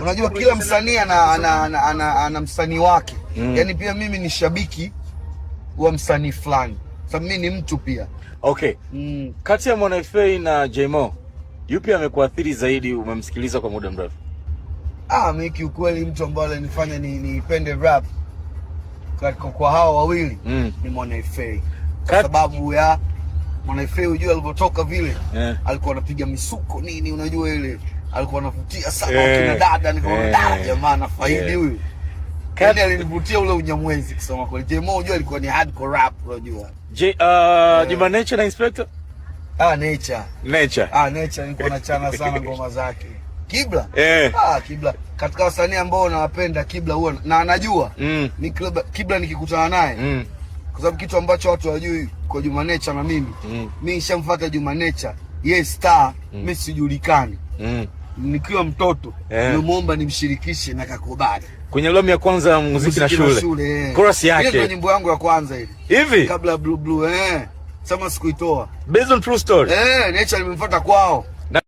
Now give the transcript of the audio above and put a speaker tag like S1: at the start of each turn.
S1: Unajua kila msanii ana msanii wake. Yaani pia mimi ni shabiki wa msanii fulani, sababu mimi ni mtu pia.
S2: Okay. Kati ya Mwana FA na Jmo, yupi amekuathiri zaidi, umemsikiliza kwa muda mrefu?
S1: Ah, mimi kiukweli mtu ambaye alinifanya nipende rap kwa hawa wawili ni Mwana FA. Kwa sababu ya Mwana FA, unajua alivyotoka vile, alikuwa anapiga misuko nini, unajua ile alikuwa anavutia sana kina dada, nikaona da, jamaa anafaidi huyu. Yaani alinivutia ule unyamwezi kusema kweli. Jmo unajua alikuwa ni hardcore rap, unajua.
S2: J Juma Nature na Inspector?
S1: Ah, Nature.
S2: Nature.
S1: Ah, Nature nilikuwa nachana sana ngoma zake. Kibla? Ah, Kibla. Katika wasanii ambao nawapenda Kibla huwa na anajua. Ni Kibla nikikutana naye. Kwa sababu kitu ambacho watu hawajui kwa Juma Nature na mimi. Mimi nishamfuata Juma Nature. Yeye star, mimi sijulikani. Nikiwa mtoto nimemuomba nimshirikishe na kakubali.
S2: Kwenye albamu ya kwanza ya Muziki na
S1: Muziki na
S2: Shule.
S1: Shule.
S2: Chorus
S1: Ile
S2: yake.
S1: ndio nyimbo yangu ya kwanza ile.
S2: Hivi?
S1: Kabla Blue Blue. Sema sikuitoa.
S2: Based on true story.
S1: Nature nimemfuata kwao.